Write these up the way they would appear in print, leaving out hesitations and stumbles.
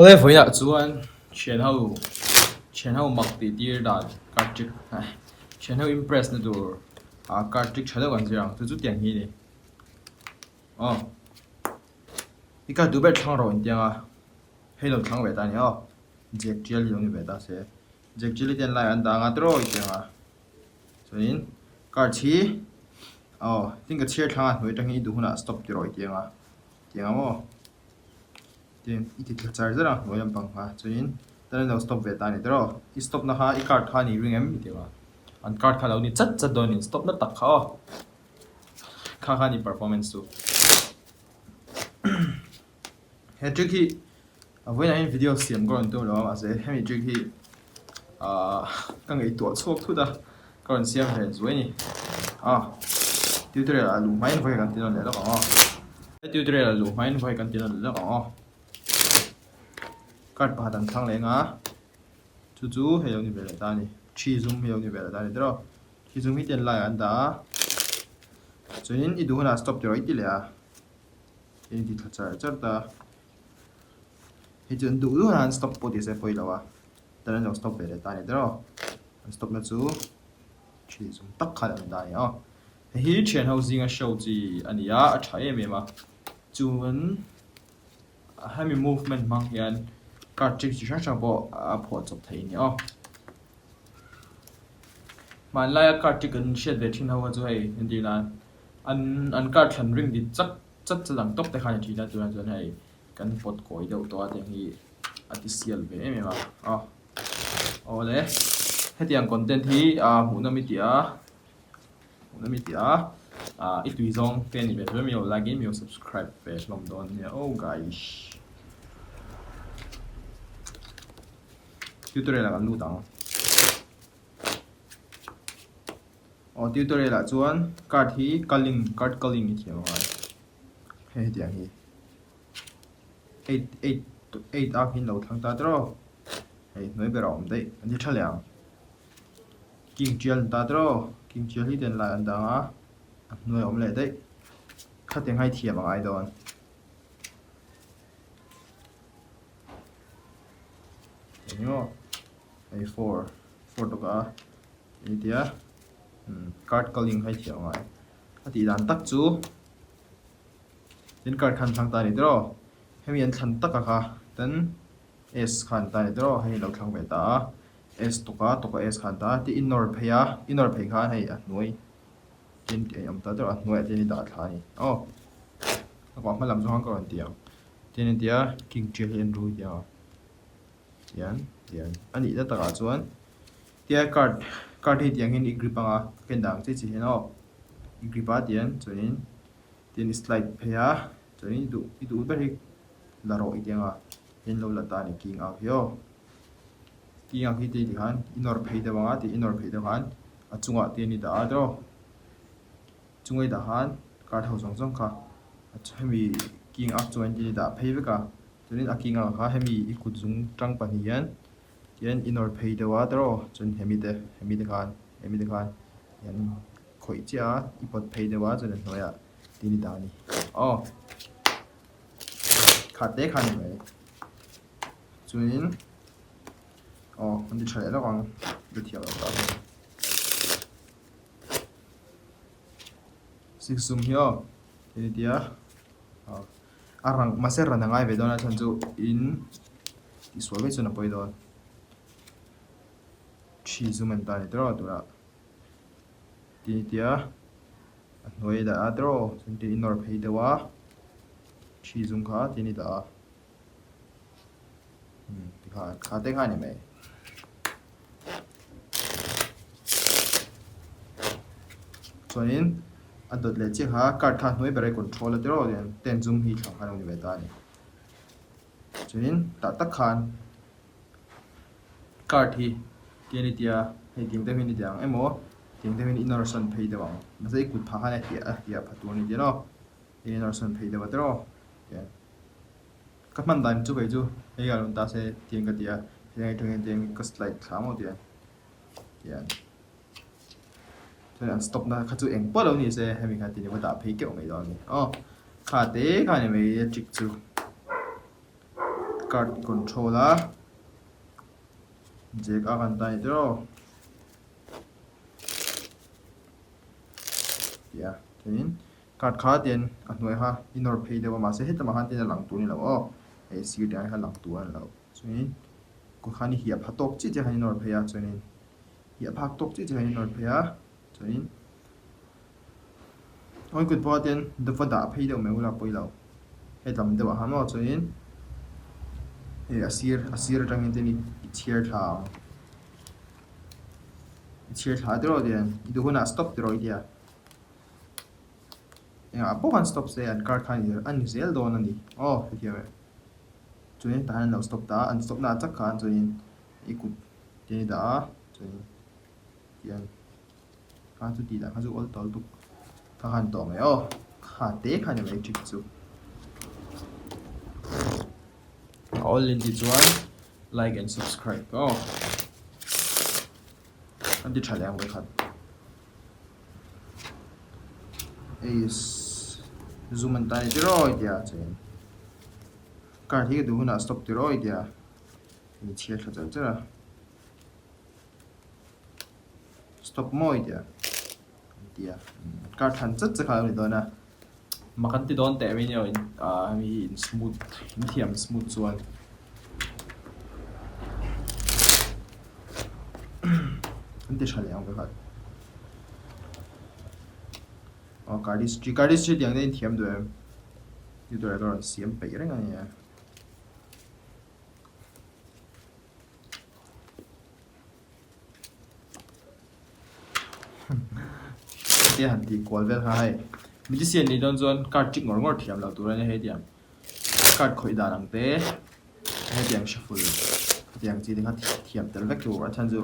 Awle vawiinah chuan thian ho thian ho mak tih tir dan card trick thian ho impress na tur ah card trick tha deuh kan zir ang chu chu tiang hi a ni aw i card duh ber thlang rawh intiang a hei lo thlang ve ta a ni aw Jack tial hi lo ni ve ta se Jack tial hi ten laiah an dang a tiraw intiang a chuanin card hi aw tin ka chhiar thlang a hnuai atangin i duh hunah stop ti rawh intiang a tiang ang aw. Tin, i ti thla char zar a, hnuai lampang kha. Chuanin, tan an lo stop ve ta a ni tiraw? I stop na kha i card kha a ni ring em? I ti a. An card kha a lo ni chat chat dawn a ni, stop na tak kha aw. Kha kha a ni performance chu. He trick hi a vawiinah hian video siam ka rawn tum lo a, mahse hemi trick hi ahh ka ngaihtuah chhuak thut a, ka rawn siam ve zuai a ni. Aw, tutorial ah luh hmain vawi kan ti nawn leh lawk ang aw. He tutorial ah luh hmain vawi kan ti nawn leh lawk ang aw. Card pakhat an thlang leh eng a, chu chu hei lo ni ve leh ta a ni. Thi zum hi lo ni ve leh ta a ni tiraw. Thi zum hi ten laiah an dah a, chuanin i duh hunah stop tiraw i ti leh a, i ti thla char char ta a. Hei chu an duh duh hunah an stop pawh tih se pawi lo a, tan an lo stop ve leh ta a ni tiraw. An stop na chu thi zum tak kha a lo ni ta a ni aw. Hei hi thian ho zinga show chi a ni a, a tha em em a. Chuan hemi movement hmang hian card trick chi hrang hrang pawh a phuah chawp thei a ni aw. Hmanlaia card trick an hriat ve thin ho kha chu hei entir nan an an card thlan ring dik chat chat chat ang tawp te khan a ni thin a, tunah chuan hei kan pawt kawi deuh tawh a tiang hi a ti sial ve em em a aw. Awle hetiang content hi a hmuhnawm i tih a. Hmuhnawm i ti a, ah i tui zawng te ni ve chuan mi lo like in mi lo subscribe ve hlawm dawn nia aw guys. Tutorial ah kan lut ang. Aw tutorial ah chuan card hi culling card culling i thiam angai. Hei hetiang hi. 8 8 8 a khi in lo thlang ta tiraw. Hei hnuai berah a awm daih an ti tha leh ang. King tial an ta tiraw? King tial hi ten lai an dang a, a hnuai a awm leh daih. Khatiang hai thiam a ngai dawn. Eng emaw hei four four tawk a ni tia card culling hai thiam a ngai. A tih dan tak chu tin card kha an thlang ta a ni tiraw? Hemi an thlan tak a kha ten S kha an ta a ni tiraw? Hei lo thlang ve ta a. S tawk a, tawk a S khan ta a, tin i nawr phei a, i nawr phei khan hei a hnuai tin tih a awm ta deuh a, a hnuaiah te hian i dah thla a ni aw. A kawh hma lam zawng khan ka rawn ti ang, tin entia king tial hi en rui tia tian tian a nihna takah chuan tia card card hi tiang hian i grip ang a, ka ken dan ang chi chi hian aw, i grip a tian chuanin tin i slide phei a, chuanin i duh i duh ber hi la rawh i ti ang a, hian lo la ta a ni king ang hi aw. King ang hi tih khan i nawr phei deuh ang a tih i nawr phei deuh khan a chungah te an i dah a tiraw chunga i dah khan card ho zawng zawng kha hemi king ak chuan i dah phei vek a chuanin a king ang kha hemi i kut zung tang pahnih hian tihian i nawr phei deuh a tiraw chuan hemi te hemi te khan hemi te khan hian khawih chiah a i pawt phei deuh a chuan a hnuaiah tin i dah a ni aw kha te kha a ni mai. Chuanin aw an ti tha leh lawk ang ka thiam loh tak a six zum hi aw hei ni tia aw a rang mahse ran a ngai ve dawn a chhan chu in tihsual vek chuan a pawi dawn thi zum an ta a ni tawh tunah ti ni tia a hnuai a dah a tawh chuan tin i nawr phei deuh a thi zum kha tin i dah a. Tikhan kha te kha a ni mai. Chuanin a dawt leh chiah kha card kha hnuai ber a control a tiraw tian ten zum hi thlang khan a lo ni ve ta a ni. Chuanin tah tak khan card hi tian i tia hei tiang deuh hian i ti ang emaw tiang deuh hian i nawr sawn phei deuh ang mahse i kut phah khan a hliah a hliah pha tur a ni tian aw i nawr sawn phei deuh a tiraw tian. Ka hman dan chu kei chu hei a rawn ta se tiang ka ti a, heng atang hian tiang ka slide thla maw tiang tiang chuan an stop na kha chu eng pawh lo ni se hemi kha ti ni va dah phei keuh mai dawn a ni aw kha te kha ni mai a trick chu. Card control a jack a kan ta ni tiraw tia chuanin card kha tian a hnuai kha i nawr phei deuh a mahse hetlama khan tian a lang tur a ni lo aw hei sir tiang khan lang tur a ni lo chuanin kut khan i hiah pha tawk chiah chiah khan i nawr phei a chuanin hiah phak tawk chiah chiah khan i nawr phei a chuanin Awi kut pawh ten va dah phei deuh mai ula pawi lo hetlam deuh ah khan maw chuanin hei a sir a sir atangin te i chhiar thla ang i chhiar thla tiraw tiang i duh hunah stop tiraw i tia engah pawh khan stop se an card khan a ni zel dawn a ni aw hetiang e chuanin tah hian an lo stop ta a an stop na ah chak khan chuanin i kut te i dah a chuanin tiang. Kha chu tih dah kha chu awl tawl tuk ka han tawh mai aw kha te kha ni mai trick chu a awl in tih chuan like and subscribe aw an ti tha leh ang vawikhat ace zoom an ta ni tiraw tia chuan card hi ka duh hunah stop tiraw tia in chhiar thla char char a. Stop mawi tia an ti a, car thlan chat chat kha a lo ni dawn a, mak an ti dawn teh mai nia aw hemi hi in smooth in thiam smooth chuan an ti tha leh ang vekhat aw cardistry cardistry tiang te in thiam duh em youtuber ka rawn siam peih reng a nia. Hetia han tih kual vel kha hei magician nih dawn chuan card trick ngawr ngawr thiam loh tur a nia hetiang card khawih dan ang te hetiang shuffle hetiang chi te kha thiam tel vek tur a chhan chu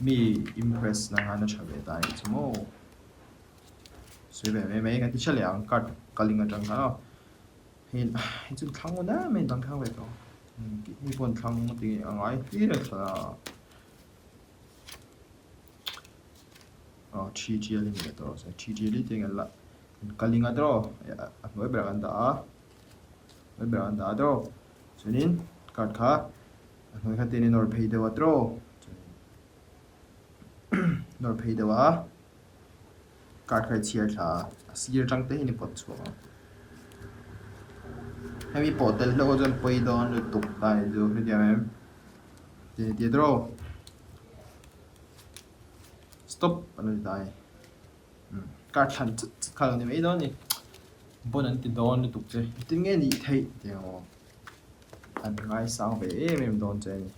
mi impress na khan a tha ve ta a nih chu maw sawi ve mai mai kan ti hre leh ang card kaling atang khan aw hei hei chu thlang ngun em mai dang thlang ve tawh hei pawh an thlang tinge a ngai hlir a thla Aw thi tial in leh tawh rawh se thi tial hi tiang an la an kal ing a tawh a hnuai berah an dah a hnuai berah an dah a tawh chuanin card kha a hnuai kha tiangin a nawr phei deuh a tawh chuanin nawr phei deuh a card kha i chhiar thla a a sir atang te hian i pawt chhuak ang hemi pawh tel hlauh chuan pawi dawn lutuk ta a ni chu hetiang em. Ti ti draw stop an ti ta e car thlan chut chut kha lo ni mai dawn a ni bon an ti dawn lutuk che engtin nge nih theih tih ang aw an ngaisang ve em em dawn che a ni.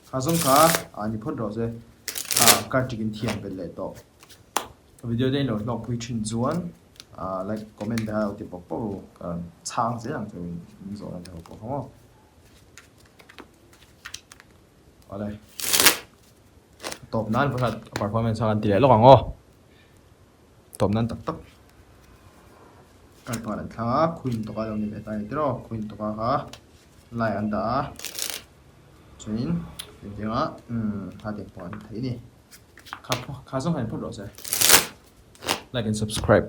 Kha zawng kha a ni phawt rawh se a car trick in thiam belh leh tawh. Video te in lo hlawk pui thin chuan ah like comment te kha lo ti pawp pawp ru ka rawn chhang zel ang chu in zawh na te ho pawh kha maw. Awle tawp nan pakhat performance kha kan ti leh lawk ang aw tawp nan tak tak kar pakhat an thlang a queen tawka lo ni ve ta a ni tiraw queen tawka kha lai an dah a chuanin engtianga umm hetiang pawh an thei a ni. Kha kha zawng hian phawt rawh se. Like and subscribe.